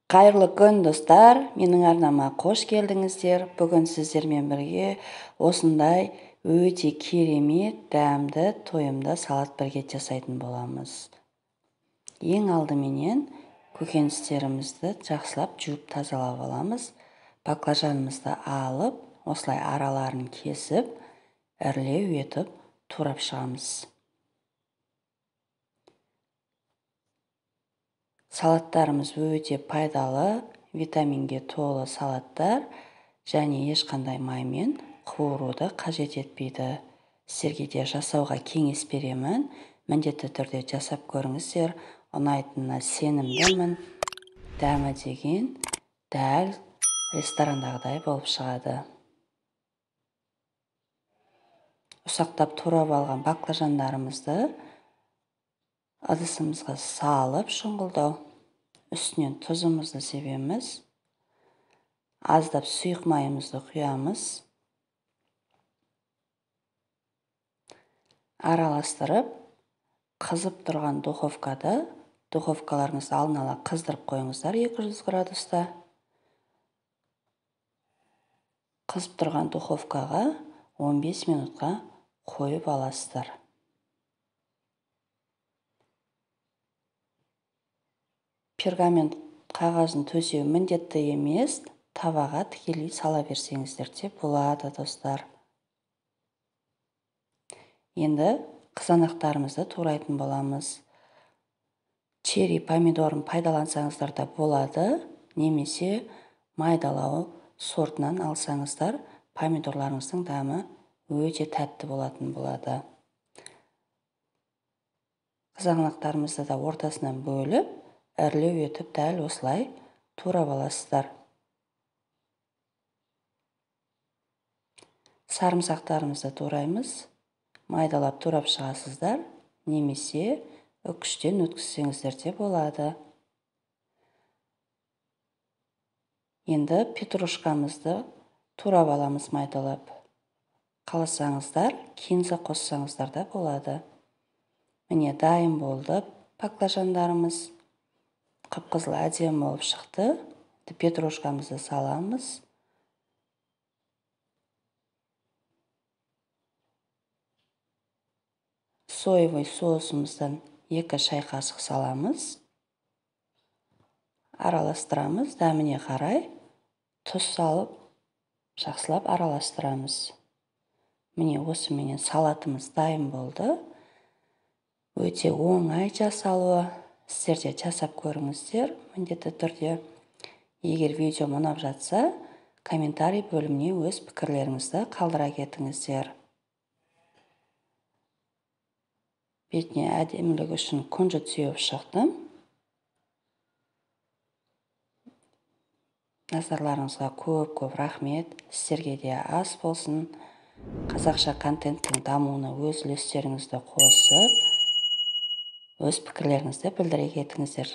Қайырлы күн, достар! Менің арнама қош келдіңіздер. Бүгін сіздермен бірге осындай өте керемет, дәмді, тойымды салат бірге жасайтын боламыз. Ең алдыменен көкөністерімізді жақсылап жуып тазалап аламыз. Баклажанымызды алып, осылай араларын кесіп, ірілеу етіп турап шығамыз. Салаттарымыз өте пайдалы, витаминге толы салаттар және ешқандай маймен қуыруды қажет етпейді. Сіздерге де жасауға кеңес беремін. Міндетті түрде жасап көріңіздер. Ұнайтынына сенімдімін. Дәмі деген дәл ресторандағыдай болып шығады. Ұсақтап турап алған баклажандарымызды ыдысымызға салып шұңғылдау. Үстінен тұзымызды себеміз. Аздап сұйық майымызды құямыз. Араластырып, қызып тұрған духовкада, духовкаларыңызды алдын ала қыздырып қойыңыздар 200 градуста. Қызып тұрған духовкаға 15 минутқа қойып аласыздар. Пергамент қағазын төсеу міндетті емес, табаға тікелей сала берсеңіздер де болады, достар. Енді қызанақтарымызды турайтын боламыз. Черри помидорын пайдалансаңыздар да болады, немесе майдалау сортынан алсаңыздар, помидорларыңыздың дәмі өте тәтті болатын болады. Қызанақтарымызды да ортасынан бөліп, ірілеу етіп дәл осылай турап аласыздар. Сарымсақтарымызды тураймыз. Майдалап турап шығасыздар, немесе үкіштен өткізсеңіздер де болады. Енді петрушкамызды турап аламыз майдалап. Қаласаңыздар, кинза қоссаңыздар да болады. Міне дайын болды баклажандарымыз. Қып-қызыл әдемі болып шықты. Петрушкамызды саламыз. Соевый соусымыздан 2 шай қасық саламыз. Араластырамыз, дәміне қарай тұз салып, жақсылап араластырамыз. Міне осыменен салатымыз дайын болды. Өте оңай жасалуы. Сіздер де жасап көріңіздер міндетті түрде. Егер видео ұнап жатса, комментарий бөліміне өз пікірлеріңізді қалдыра кетіңіздер. Бетіне әдемілік үшін күнжіт сеуіп шықтым. Назарларыңызға көп-көп рахмет. Сіздерге де ас болсын. Қазақша контенттің дамуына өз үлестеріңізді қосып, өз пікірлеріңізді білдіре кетіңіздер.